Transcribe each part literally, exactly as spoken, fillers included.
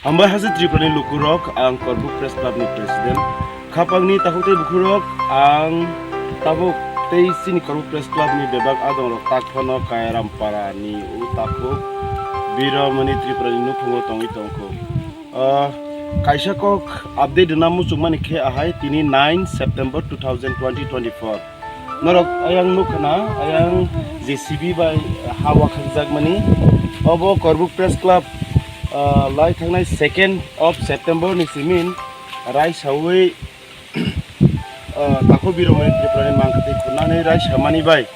Hambai haste Tripura ni lukurok, ang Korbuk Press Club ni President. Khapang ni takhuk tei bukhurok, ang tabuk tei chini Korbuk Press Club ni bebak adong rok tak phano Kairam Para ni o takhuk Biromani Tripura ni nukhungo tongwi tongkho. Ah, kaisa kok update rwna muchungmani khe ahai tini nine September two thousand twenty twenty-four. Norok ayang nukha na, ayang J C B bai ha wakhakjakmani. Obo Korbuk Press Club, ah, lai thangnai second of September ni simin raisawi, ah, Takhuk Biromani Tripura ni mangkwtwi khunani raisamani bai,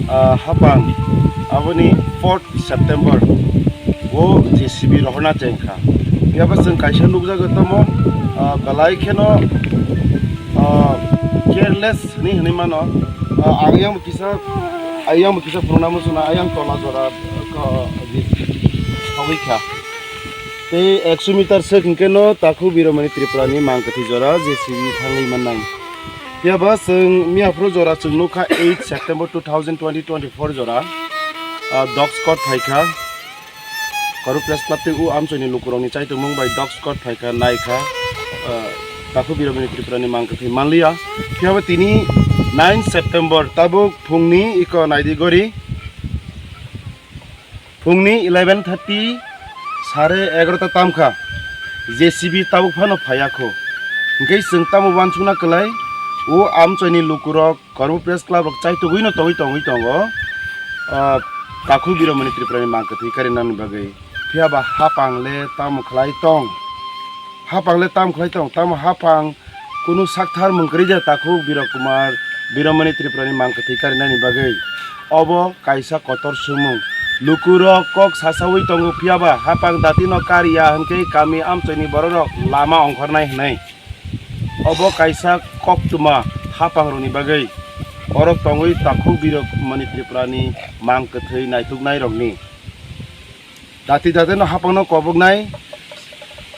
ah, hapang aboni fourth September o J C B rohorna chengkha. Phiya ba chwng kaisa nukjago tamo, ah, belai kheno, ah, careless hinwi hinwi mano. Ah, ang yang kisa, ayang kisa phunukna muchungna ayang tola jora, ah, J C B thangwi kha. Tei ekso meter swk hwnkhe no Takhuk Biromani Tripura ni mangkwtwi jora J C B thangwi mannai. Phiya ba chwng miyaphuru jora chwng nukha eight September two thousand twenty twenty-four jora, ah, dog squad phaikha. Korbuk Press Club tei o amchoini lukurokni chaitokmung bai dog squad phaikha, naikha, ah, Takhuk Biromani Tripura ni mangkwtwi manliya. Phiya ba tini nine September tabuk phungni iko naidi gori, phungni eleven thirty, sare egarota tamkha, J C B tabuk phano phaiya kho. Hwnkhe chwng tamo uansukna kwlai, o amchoini lukurok Korbuk Press Club rok chaitugwi no tongwi tongwi tongo, ah, Takhuk Biromani Tripura ni mangkwtwi karinani bagwi. Phiya ba hapang le tamo khlai tong? Hapang le tamo khlai tong? Tamo hapang kunu sakthar mung kwrwi de Takhuk Birok Kumar Biromani Tripura ni mangkwtwi karinani bagwi. Obo kaisa kotor swngmung. Lukurok kok sasawi tongo, phiya ba hapang dati no kariya hwnkhe kami amchoini bororok lama ongkhornai hwnwi. Obo kaisa koktwma hapangrokni bagwi. Orok tongwi Takhuk Biromani Tripura ni mangkwtwi naituknairokni. Dati dati no hapang no koboknai.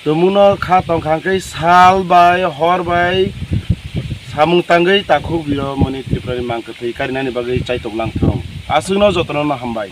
Tumung no kha tongkha hwnkhe sal bai hor bai samung tangwi Takhuk Biromani Tripura ni mangkwtwi karinani bagwi chaitok langthung. Aswk no jotono no hambai.